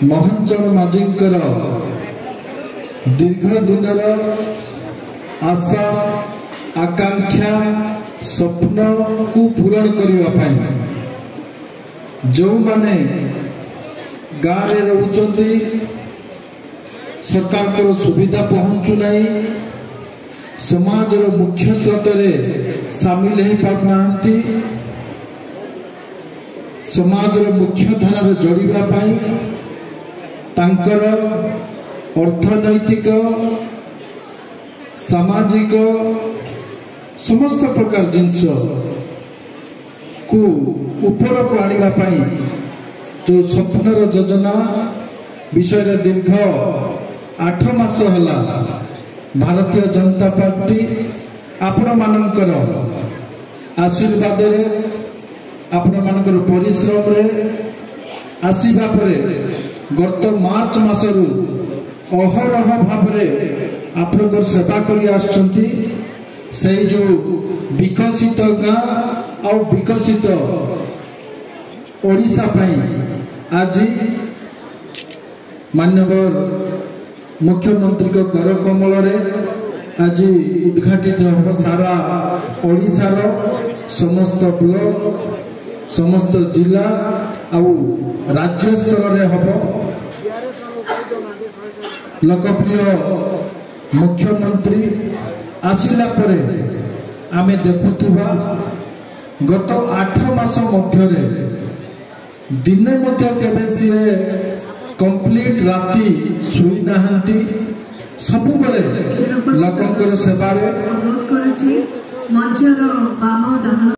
ମୋହନ ଚରଣ ମାଝୀଙ୍କର ଦୀର୍ଘ ଦିନର ଆଶା, ଆକାଂକ୍ଷା, ସ୍ୱପ୍ନକୁ ପୂରଣ କରିବା ପାଇଁ ଯେଉଁମାନେ ଗାଁରେ ରହୁଛନ୍ତି, ସରକାରଙ୍କର ସୁବିଧା ପହଞ୍ଚୁନାହିଁ, ସମାଜର ମୁଖ୍ୟ ସ୍ରୋତରେ ସାମିଲ ହେଇପାରୁନାହାନ୍ତି, ସମାଜର ମୁଖ୍ୟ ଧାରାରେ ଯୋଡ଼ିବା ପାଇଁ ତାଙ୍କର ଅର୍ଥନୈତିକ, ସାମାଜିକ ସମସ୍ତ ପ୍ରକାର ଜିନିଷକୁ ଉପରକୁ ଆଣିବା ପାଇଁ ଯେଉଁ ସ୍ୱପ୍ନର ଯୋଜନା ବିଷୟରେ ଦୀର୍ଘ 8 ମାସ ହେଲା ଭାରତୀୟ ଜନତା ପାର୍ଟି ଆପଣମାନଙ୍କର ଆଶୀର୍ବାଦରେ, ଆପଣମାନଙ୍କର ପରିଶ୍ରମରେ ଆସିବା ପରେ ଗତ ମାର୍ଚ୍ଚ ମାସରୁ ଅହରହ ଭାବରେ ଆପଣଙ୍କର ସେବା କରି ଆସୁଛନ୍ତି। ସେଇ ଯେଉଁ ବିକଶିତ ଗାଁ ଆଉ ବିକଶିତ ଓଡ଼ିଶା ପାଇଁ ଆଜି ମାନ୍ୟବର ମୁଖ୍ୟମନ୍ତ୍ରୀଙ୍କ କରକମଳରେ ଆଜି ଉଦ୍ଘାଟିତ ହେବ। ସାରା ଓଡ଼ିଶାର ସମସ୍ତ ବ୍ଲକ, ସମସ୍ତ ଜିଲ୍ଲା ଆଉ ରାଜ୍ୟ ସ୍ତରରେ ହେବ। ଲୋକପ୍ରିୟ ମୁଖ୍ୟମନ୍ତ୍ରୀ ଆସିଲା ପରେ ଆମେ ଦେଖୁଥିବା ଗତ 8 ମାସ ମଧ୍ୟରେ ଦିନେ ମଧ୍ୟ କେବେ ସିଏ କମ୍ପ୍ଲିଟ ରାତି ଶୋଇନାହାନ୍ତି, ସବୁବେଳେ ଲୋକଙ୍କର ସେବାରେ। ଅନୁରୋଧ କରୁଛି ମଞ୍ଚର ବାମ ଡାହାଣ